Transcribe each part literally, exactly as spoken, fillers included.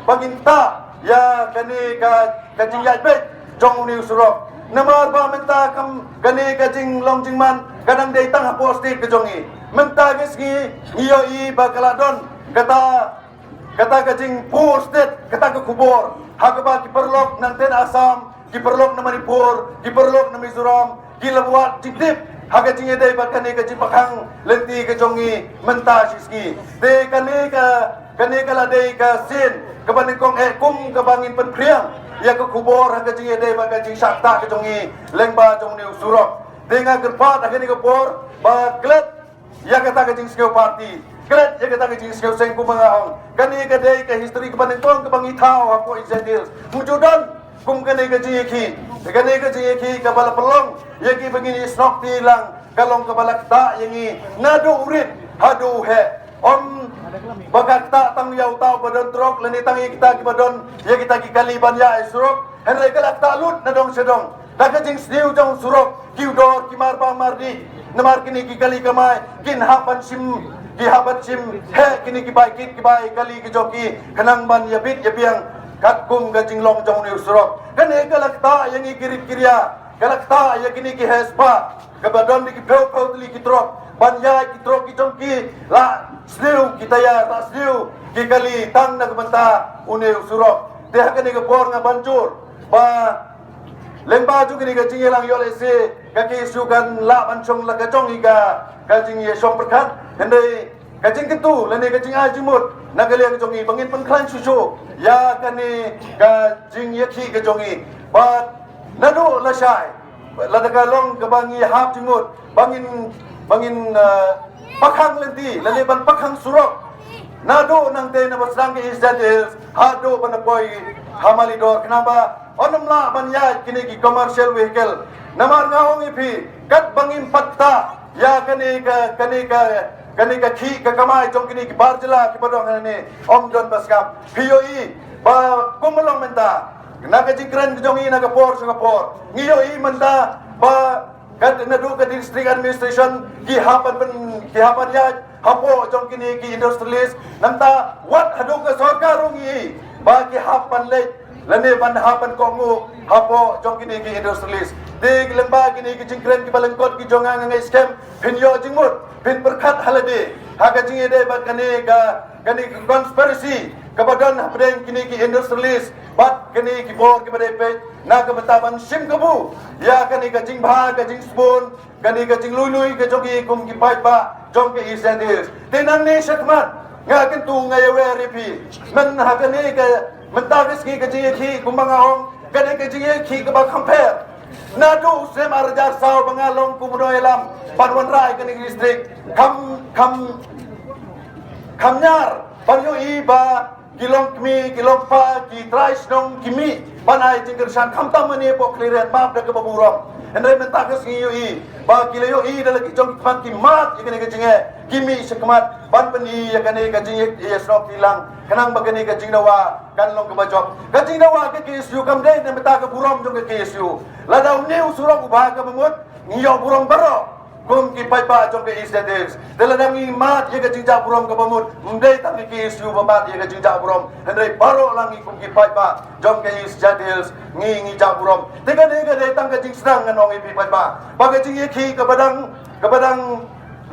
ba ngin ktah ïa kane ka ka jingïaid beit jong une u surok. Namar ba mynta kam kane ka jinglong jingman ka dang dei tang hapoh state ka jong ngi. Mynta ka sngi ngi ïohi ba ka la don kata kata ka jingpur stet, kata ka khubor ha kaba ki paralok nangta na Assam, ki paralok na Manipur, ki paralok na Mizoram, ki la buh jingtip ha ka jingïadei bad kane ka jingpyrkhat lynti ka jong ngi mynta shi sngi. Te kane ka kane ka la dei ka sien kaba nyngkong eh kum kaba ngin pynphriang ïa ka khubor ha ka jingïadei bad ka jingshah ktah ka jong ngi lyngba jong une u surok. Te nga kyrpad ha kane ka por ba klet ïa kata ka jingsngew party, klet ïa kata ka jingsngew seng, kumba nga ong. Kane ka dei ka history kaba nyngkong kaba ngi thaw hapoh East Jaintia Hills. Mujur don kum kane ka jingïakhih, kane ka jingïakhih kaba la pynlong ïa kiba ngin ïasnoh ti lang, ka long kaba la ktah ïa ngi naduh u rit haduh u heh. Ym ba ka ktah tang ïa uta uba don trok lane tang ïa kita kiba don ïa kita ki kali ban ïaid surok, hynrei ka la ktah lut na dong sha dong. Da ka jingsniew jong surok, ki u dor, ki mar bam mar dih. Namar kine ki kali kamai kin hap ban shim, ki hap ban shim heh kine ki bai kit, ki bai kali ki jong ki, khnang ban ïabit ïabiang katkum ka jinglong jong une u surok. Kane ka la ktah ïa ngi ki rit ki ria, ka la ktah ïa kine ki heh spah, kaba don da ki phew phew tylli ki trok ban ïaid ki trok ki jong ki, la sniew ki tyre, la sniew ki kali tang na ka bynta une u surok. Te ha kane ka por nga ban jur ba lyngba jong kane ka jingïalang ïoh lehse ka K S U kan lah ban shong la ka jong i ka ka jingïashong pyrkhat, hynrei ka jingkyntu lane ka jingai jingmut na ka liang jong i ba ngin pynkhlaiñ shuh shuh ïa kane ka jingïakhih ka jong i. Bad naduh lashai, lada ka long kaba ngi hap jingmut ba ngin ba ngin, eh, pakhang lynti lane ban pakhang surok, naduh nangta na ba sdang ka East Jaintia Hills haduh ba na poi ha Malidor, khnang ba yn ym lah ban ïaid kine ki commercial vehicle. Namar nga ong ïa phi, katba ngim pat ktah ïa kane ka kane ka kane ka khih ka kamai jong kine ki bar jylla kiba don hangne, ym don ba sngap. Phi ïohi ba kum ba long mynta, na ka jingkren ka jong i na ka por sha ka por, ngi ïohi mynta ba ka naduh ka district administration ki hap ban pyn, ki hap ban ïaid hapoh jong kine ki industrialist. Nangta wat haduh ka sorkar ruh ngi i ba ki hap ban leit lane ban hap ban kohnguh hapoh jong kine ki industrialist. Te lyngba kine ki jingkren kiba lyngkot ki jong nga, nga ngeit skhem phin ïoh jingmut, phin pyrkhat ha lade ha ka jingïadei bad kane ka kane ka conspiracy kaba don hapdeng kine ki industrialist bad kine ki bor kiba dei peit na ka bynta ban shim kabu ïa kane ka jingbha ka jingsbun, kane ka jinglui lui ka jong ki kum ki paidbah jong ka East Jaintia Hills. Te nangne shakhmat nga kyntu, nga ïawer ïa phi, myn ha kane ka mynta ka sngi ka jingïakhih kumba nga ong, kane ka jingïakhih kaba kham pher. Naduh u snem ar hajar saw ba nga long kum u nongïalam ban wanrah kane ka district, kham kham kham ñiar ban ïohi ba ki longkmie, ki longkpa, ki trai shnong ki mih ban ai jingkyrshan, khamtam mane hapoh Khliehriat, map da kaba burom. Hynrei mynta ka sngi ïohi ba ki la ïohi da la ki jong ki khmat, ki mad ïa kane ka jingeh, ki mih shakhmat ban pyni ïa kane ka jingeh, ïa snoh ki lang, khnang ba kane ka jingdawa kan long kaba jop. Ka jingdawa ka K S U kam dei na bynta ka burom jong ka K S U. Lada une u surok u bha kaba mut, ngi ïoh burom baroh kum ki paidbah jong ka East Jaintia Hills. Te lada ngi mad ïa ka jingjah burom kaba mut, ym dei tang ka K S U ba mad ïa ka jingjah burom, hynrei baroh lang ngi kum ki paidbah jong ka East Jaintia Hills ngi, ngi jah burom. Te kane ka dei tang ka jingsdang, ngan ong ïa phi paidbah, ba ka jingïakhih kaba dang, kaba dang,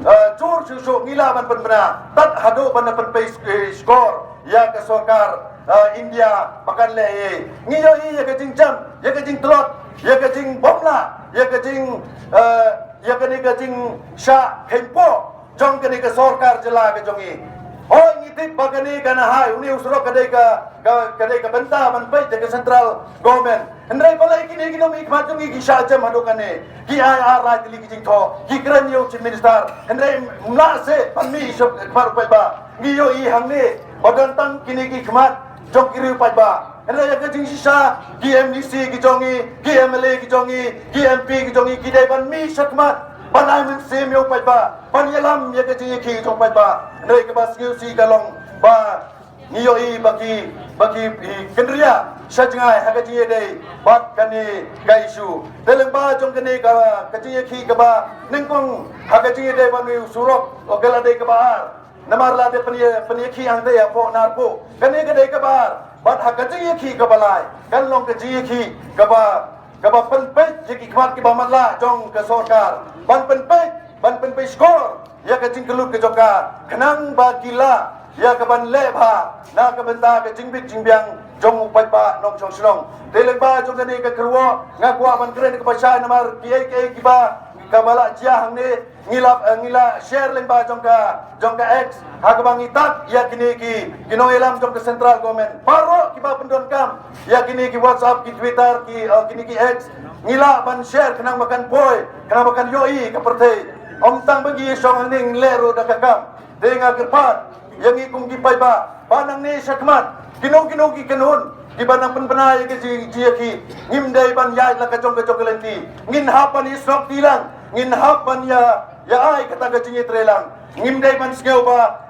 eh, jur shuh shuh ngi lah ban pynbna tad haduh ban da pynpei sh-, eh, shkor ïa ka sorkar, eh, India ba kan leh ei. Ngi ïohi ïa ka jingjam, ïa ka jingtlot, ïa ka jingbymlah, ïa ka jing, eh, ïa kane ka jingshah kheiñpoh jong kane ka sorkar jylla ka jong ngi. Hooid, ngi tip ba kane ka Nahai, une u surok ka dei ka, ka, ka dei ka bynta ban peit da ka central government. Hynrei balei kine ki nongmihkhmat jong ngi ki shah jem haduh kane, ki ai ar lai tylli ki jingthoh, ki kren ïa u Chief Minister, hynrei ym lah shuh ban mih shakhmat u paidbah. Ngi ïohi hangne ba don tang kine ki khmat jong ki riew paidbah. Hynrei ïa ka jingshisha, ki M D C ki jong ngi, ki M L A ki jong ngi, ki M P ki jong ngi, ki dei ban mih shakhmat ban ai mynsiem ïa u paidbah, ban ïalam ïa ka jingïakhih jong u paidbah. Hynrei kaba sngewsih ka long ba ngi ïohi ba ki, ba ki, i, kynriah sha jngai ha ka jingïadei bad kane ka issue. Te lyngba jong kane ka, ka jingïakhih kaba nyngkong ha ka jingïadei bad une u surok, o, ka la dei kaba ar. Namar la dei pynïa pynïakhih hangta ïa pok nar pok. Kane ka dei kaba ar. Bad ha ka jingïakhih kaba lai kan long ka jingïakhih kaba kaba pynpeit ïa ki khmat kiba matlah jong ka sorkar ban pynpeit ban pynpeit skor ïa ka jingkyllut ka jong ka khnang ba ki lah ïa ka ban leh bha na ka bynta ka jingbit jingbiang jong u paidbah nongshong shnong. Te lyngba jong kane ka kyrwoh nga kwah ban kren kaba shai namar kiei kiei kiba kaba lah jia hangne ngi la eh, ngi la share lyngba jong ka jong ka X ha kaba ngi tag ïa kine ki ki nongïalam jong ka central government. Baroh kiba pyndonkam ïa kine ki WhatsApp, ki Twitter, ki eh, kine ki X ngi lah ban share khnang ba kan poi khnang ba kan ïohi ka pyrthei. Ym tang ba ngi shong hangne ngi leh ruh da ka kam. Te nga kyrpad ïa ngi kum ki paidbah ba nangne shakhmat kino kino ki kynhun kiba nang pynbna ïa ka jingïakhih ngim dei ban ïaid la ka jong ka jong ka lynti. Ngin hap ban ïasnoh ti lang, ngin hap ban ïa ïa ai kata ka jingïatreilang. Ngim dei ban sngew ba